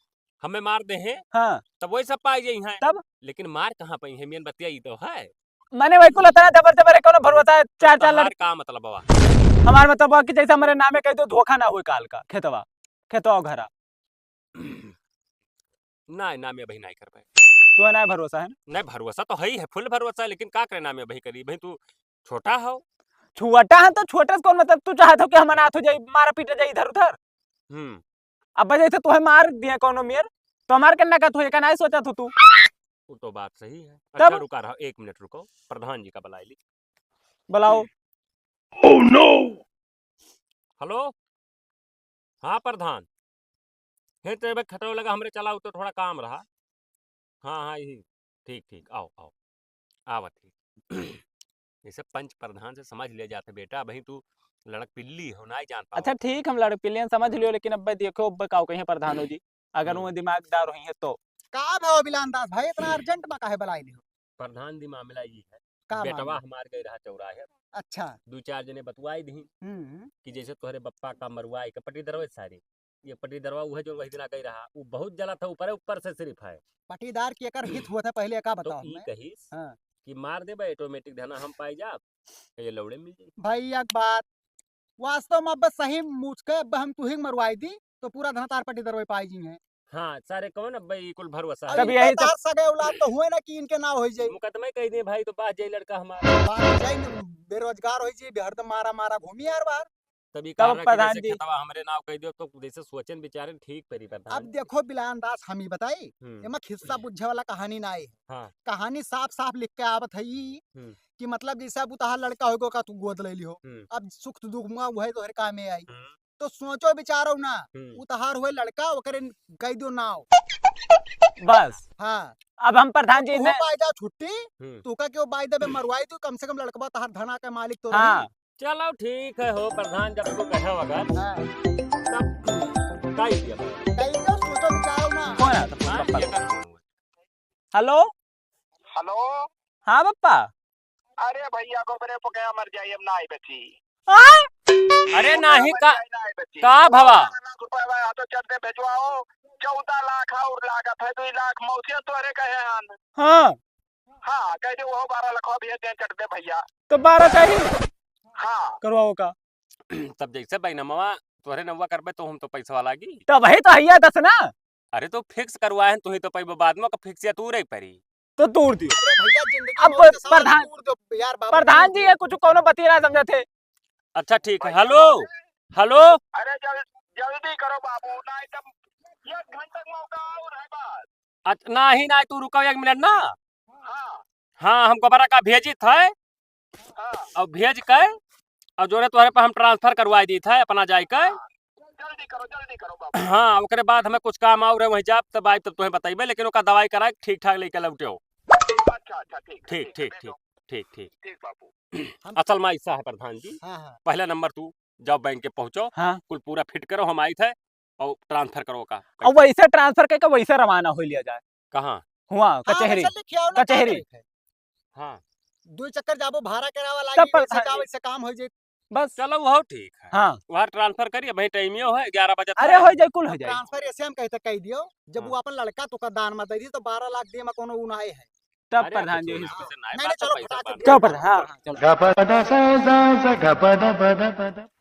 हमें मार दे हैं, हाँ। तब वही सब पाई जाई हैं। तब? लेकिन मार कहाँ पइहे, मेन बतिया ई तो है। मने वही कुल इतना जबर जबर है, कौनो भरोसा है, चार चार तहार लड़- का मतलब बा? हमार मतलब बा कि जैसे हमरे नामे कह दो, धोखा ना होए काल का, खेतवा, खेतवा घरा। ना, नामे अबही नाय कर पाए। तोहे नाय भरोसा है ना? नाय, भरोसा तो है ही है, full भरोसा है, लेकिन का करे नामे अबही करी? भाई तू छोटा हो। छोटा है तो छोटे से कौन मतलब, तू चाहत हो कि हम अनाथ हो जाई, मारा पीटा जाई इधर उधर? हम्म। अब जैसे तोहे मार दिया कौनो मेर, तो हमार के नकत होई, का नाय सोचत हो तू? वो तो बात सही है। तब? अच्छा, रुका रहा, एक मिनट रुको, प्रधान जी का बुलाई ली। बुलाओ। Oh no! हेलो, हाँ प्रधान, हे तो बे खटो लगा हमरे, चलाओ तो थोड़ा काम रहा। हाँ, हाँ, यही, ठीक, ठीक, आओ, आओ, आवत ही। जैसे पंच प्रधान से समझ लिया जाता बेटा, अबही तू लड़क पिल्ली हो, नाय जान पाओ। अच्छा ठीक, हम लड़क पिल्ली हैं, समझ लियो, लेकिन अब देखो, अब का कहीं प्रधान हो जी, अगर हम्म। वो दिमागदार होई है तो। का भाव बिलान दास भाई, इतना urgent में काहे बुलाई लियो? प्रधान जी, मामला ये है, का बेटवा मामला? हमार गए रहा चौराहे। अच्छा। दू चार जने बतवाई दही हम्म। कि जैसे तोहरे बप्पा का मरवाई के पट्टीदरवा सारी, ये पट्टीदरवा उहे जो वही दिन आ गई रहा, वो बहुत जला था, ऊपर ऊपर से सिर्फ है। पट्टीदार की एकर हित हुआ था, पहले का तो बताओ ई हमें? कहिस हाँ। कि मार देबे, automatic धना हम पाई जाब, ये लौड़े मिल जाई। भाई एक बात, वास्तव में अब सही मुझ के अब हम तुहिंग मरवाई दी, तो पूरा धना तार पट्टीदरवा पाई जी हैं। हाँ, सारे कौन अब भाई कुल भरोसा अब है। तब इनके यही तो तार सगे औलाद तो हुए ना कि इनके नाव होई जाई। मुकदमा ही कह दिए भाई, तो बाज जाई लड़का हमारा। बाज जाई न, बेरोजगार होई जाई, हरदम मारा मारा घूमी यार बाहर। तभी तब कह रहा कि प्रधान जैसे जी। खेतवा हमरे नाव कह दियो, तो जैसे सोचन विचारन ठीक परी प्रधान अब जी। देखो बिलान दास, हम ही बताई, हम्म। एमा खिस्सा बुझे वाला कहानी ना आई। हाँ। कहानी साफ साफ लिख के आवत है ई हम्म। कि मतलब जैसे अब उतार लड़का होगो का तू गोद ले लियो। हम्म। अब सुख दुख में वही तोहरे कामे आई। हम्म। तो सोचो विचारो ना, हम्म। उतार हुए लड़का ओकरे कह दियो नाव। बस। हाँ। अब हम प्रधान जी तू ने पाई जा छुट्टी, हम्म। तू का क्यों बाई देबे मरवाई तू, कम से कम लड़कवा तहार धना के मालिक तो हाँ। रही। चलो ठीक है हो प्रधान, जब तू कहे अगर हाँ। तब कही दिया। कही दिया, सोचो विचारो ना। कौन है? हाँ, ये कर। हेलो। हेलो। हाँ पप्पा। अरे भैया, गोबरे पकया मर जाई, अब ना आई बची। हाँ? अरे गोबरे नहीं मर का, जाई, ना आई बची। का भवा? बारह लाख रुपया बा, तो चट दे भेजवाओ। चौदह लाख और लागत है, दो लाख मौसिया तोहरे कहे हन। हाँ। हाँ, कह दे वो बारह लाख भेज दे, चट दे भैया। तो बारह चाहिए? हाँ। करवाओ का? तब जैसे बैनमवा तोहरे नौवा करबे तो हम तो पैसवा लागी। तब वही तो हैया दस ना। अरे तो fix करवाए हैं, तू ही तो पैबो बाद में, fix या तू रही परी। तो तोड़ दियो। अरे भैया, जिंदगी अब मौत के सवाल प्रधान, तोड़ दो यार, बाबू, प्रधान तोड़ जी, दो। ये कुछ कौनो बतिया ना समझे थे। अच्छा ठीक है, भैया, हेलो। हेलो। अरे जल-, जल्दी करो बाबू, नहीं तो एक घंटा का मौका और है बस। अच्छा, नहीं, नहीं, तू रुको एक मिनट ना। हाँ। हाँ, हम गोबरा का भेजित है। हाँ। और भेज के, और जोरे तोहरे पर हम transfer करवाई दीत है अपना जाए के। हाँ, जल्दी करो, जल्दी करो बाबू। हाँ, ओकरे बाद हमें कुछ काम और है, वहीं जाब, तब आइब, तब तुम्हें बताइबे, लेकिन ओका दवाई कराए, ठीक ठाक लेके लौटे हो। अच्छा, अच्छा, ठीक है, ठीक, ठीक है, ठीक, भेजो। ठीक, ठीक। ठीक बाबू। असल में ऐसा है प्रधान जी, हाँ, हाँ। पहला नंबर तू जाओ बैंक के पहुँचो, हाँ। कुल पूरा fit करो, हम आइत है और transfer करो का। अब वैसे transfer करके वैसे रवाना हो लिया जाए। कहाँ? हुआ, हाँ, कचहरी। वैसे लिखे आओ ना, का कचहरी। करे थे? हाँ। दो चक्कर जाबो, भाड़ा करावा लागी, तब पर वैसे हाँ जाओ, जी। वैसे काम हो जाए। बस। चलो, वो ठीक है। हाँ। वहाँ transfer करिए, वहीं time ही है, ग्यारह बजे अरे, तक। हो जाए, कुल हो अब जाए। Transfer ऐसे हम कहते कह दियो, जब हाँ। वो अपन लड़का तो का दान में दे दी, तो बारह लाख दे में कोनो उ नाई है। तब अरे, प्रधान जी, कुछ ना, कुछ ना, नहीं, बात नहीं, चलो, पैसा फटाक से बात। दियो। चलो, प्रधान, हाँ, हाँ, चलो।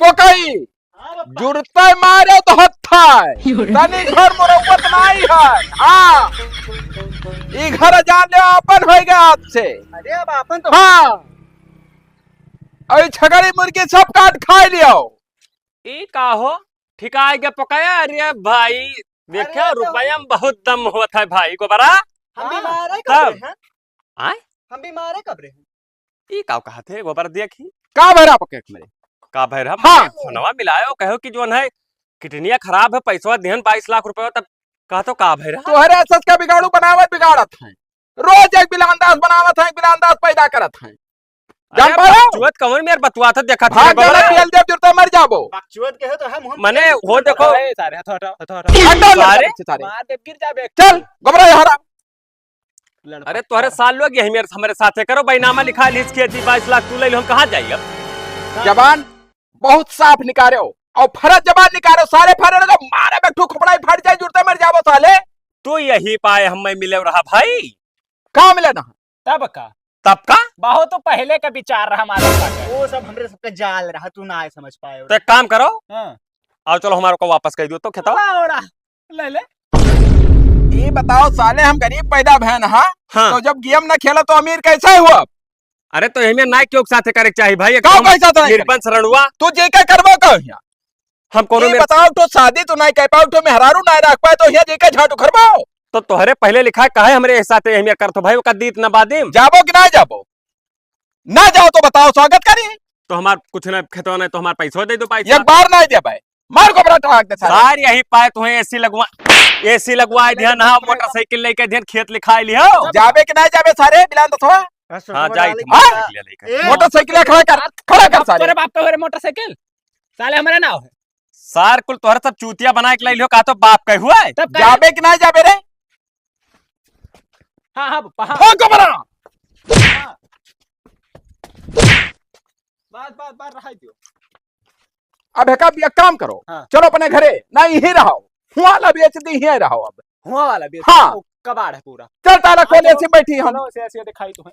पोकई, हाँ, बापा। जुड़ते मारे तो हत्था है। तनी घर मोरौवत नाई है। हाँ। ई घर जान ले अपन होइगा आज से। अरे, अब अपन तो हाँ। अई छगड़ी मुर्गी सब काट खाई लियो। ई का हो? ठिकाई के पकाया? अरे भाई, देखो, अरे तो रुपया में बहुत दम होत है भाई, गोबरा। हम हाँ। बीमार है कब तब? रहे हैं? आय? हम बीमार है कब रहे हैं? ई का कहत है, गोबर देखी। का भैरा पकेट में? का भैरा? हाँ। फोनवा मिलायो, कहो कि जोन है, किडनिया खराब है, पैसवा दिहन बाईस लाख रुपया, तब कहा तो का भैरा? तोहरे सच का बिगाड़ू बनावत बिगाड़त है। रोज एक बिलांदास बनावत है, एक बिलांदास पैदा करत है। जान अरे पायो? बकचोद कौन मेर बतुआ था, देखा भाग तेरे जाना, गोबरा। तेल देव जुरता मर जाबो। बकचोद के हो तो हम, हम मने हो देखो। ए, सारे, हथो, हथो, हथो, हथो। हटो, सारे। सारे। मार देव, गिर जाबे। चल, गोबरा यहाँ रहा। लड़का अरे तोहरे सार लोग यही मेरे, हमरे साथे करो, बैनामा लिखा लीस के जी बाईस लाख तू ले लो, हम कहाँ जाई अब? जबान बहुत साफ निकारो और फरज जबान निकारो, सारे फरे लगे मारे बैठू खोपड़ा ही फट जाए, जुड़ते मर जाबो साले। तू यही पाए हम मैं मिले रहा भाई। का मिले ना? तब का? तब का? बहुत तो पहले का विचार रहा हमारा पास। वो सब हमरे सबका जाल रहा, तू ना आए समझ पाए। तो एक काम करो, हाँ। आओ चलो हमारे को वापस कह दियो तो खेतवा। वाह, ओड़ा। ले ले। ये बताओ साले, हम गरीब पैदा भैन हा, हाँ। तो जब गेम ना खेला तो अमीर कैसे हुआ? अरे तो एहमे ना क्यों के साथे करे के चाही भाई, एक का तो हम पैसा था? निर्बंस रणुआ। तू जे के करबो कहो यहाँ? हम कोनो ये मेर बताओ तो शादी तो नहीं कर पाओ, तो मेहरारू नहीं रख पाए तो यहाँ जे के झाटू खरबो? तो तोहरे पहले लिखा काहे हमरे साथे एहमे करत हो भाई, ओका दीत ना बादिम। जाबो कि ना जाबो? ना जाओ तो बताओ, स्वागत करी। तो हमार कुछ ना खेतवा नहीं तो हमार पैसवा दे दो, पैसा। एक बार नहीं देबे, मार को बड़ा टहाक दे सारे। सार यही पाए तुम्हें एसी लगवा, एसी लगवा दिया ना, मोटरसाइकिल लेके दिन खेत लिखाई लियो। जाबे कि नहीं जाबे सारे, बिलान दसवा? हाँ, जाई थी हाँ? मोटरसाइकिल लेके। ए, मोटरसाइकिल खड़ा कर, खड़ा कर सारे। तोरे बाप का हो रे मोटरसाइकिल? साले हमारे ना हो। सार कुल तोहरे सब चूतिया बनाए के लाइल हो, का तो बाप कहे हुआ है? तब का जाबे कि नहीं जाबे रे? हाँ, हाँ, पप्पा, हाँ। हो गोबरा। हाँ। बस, बस, बस, रहाई दियो। अब एक, एक काम करो, हाँ। चलो अपने घरे, ना यहीं रहो, हुआ वाला बेच दी, यहीं रहो अब। हुआ वाला बेच हाँ। वो कबाड़ है पूरा। चल ताला खोल, चलो, ऐसे बैठी हम। चलो, ऐसे, ऐसे दिखाई तुम्हें।